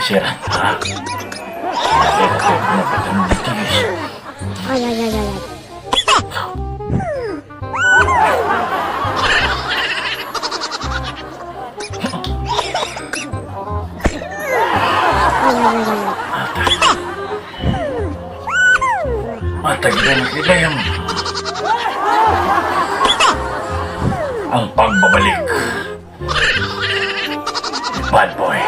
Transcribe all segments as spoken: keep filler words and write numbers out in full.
Siran, ha? Siran, ha? Ay, ay, ay, ay, ay. Matag na kita yan. Ang pagbabalik. Bad boy.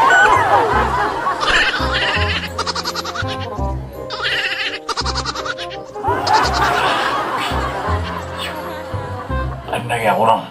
Ano na kaya ko lang?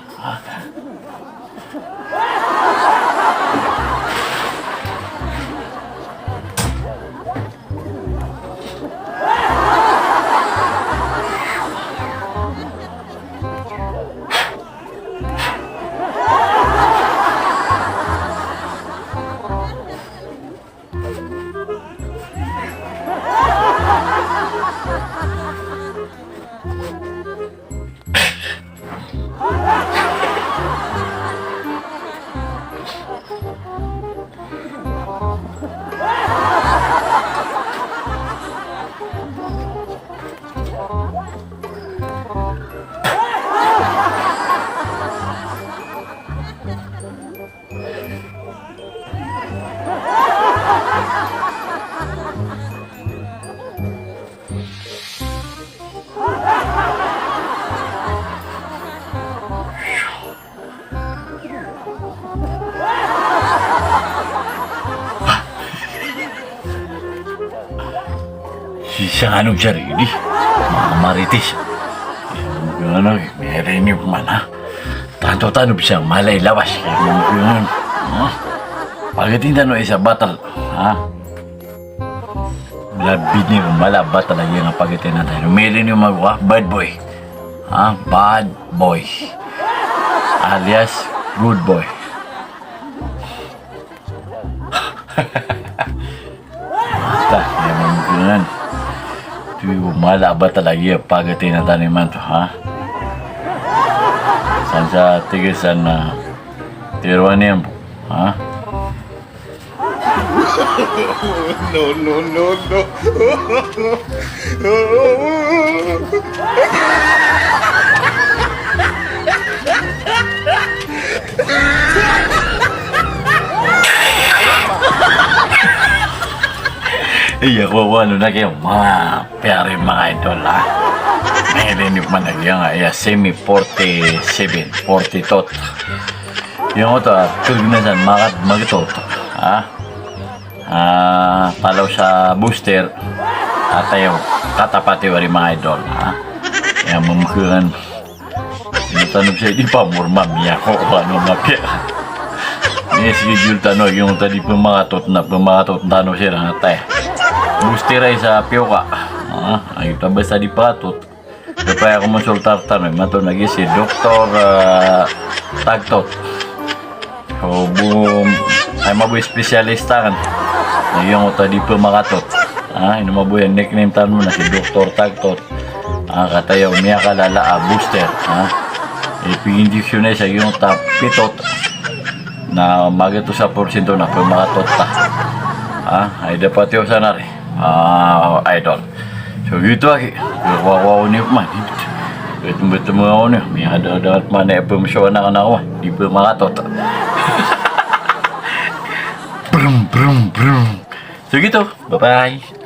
Sii sa ngano sari di mamaritis. Ano, miyari ni mana? Tanto tano bisa mala i lawas. Ano? Pagatin tano isa batal. Ha? Labi niyo mala batal a giyangkai a pagatin tano. Miyari niyo mago a bad boy. Ha? Bad boy. Alias good boy. Mata, aya mambo nan. Tig o mala a batal a giya pagatayan tano imanto, ha? San sa tig iyan sa, ah, tharoa niyan bo, ha? No, no, no, no. Iya, ko, ko, ano na kayo, mga piyari, mga idol, ha? Ngayon, hindi pa man lagi ang, iya, semi forty-seven, forty tot. Yung ito, ah, kagnasan, mga, mga tot, ha? Ah, talaw sa booster. Katayo, katapati wari, mga idol, ha? Iya, mamakagan. Ino tano bisa di pamorma miya ko, ano, mapiya. Ini schedule tano, yung tadi pemakatot na, pemakatot tano siran, atay. Booster ay sa piyoka. Ah, ayo ta basta di pakatot. Kapaya ko monsultar tano, imanto na gi si Doktor, ah, Tagtot. So, bo, ay mabo espesyalista kan. Na giyangkoto a di pemakatot. Ah, ino mabo iyan nickname tano na si Doktor Tagtot. Ah, katayaw miyakalala a booster. Ah, ipig-injection iyan sa giyangkoto a pitot. Na magatos a porsyento na pemakatot ta. Ah, ay dapat iyo sa nari. Ah, idol. So, giyoto aki. Wa, wa, wa, oni man. Betum, betum, wa, oni. Miyada, da, mana, eh, pemso, anak, anak, wa. Di pemakatot. Brum, brum, brum. So, giyoto. Bye-bye.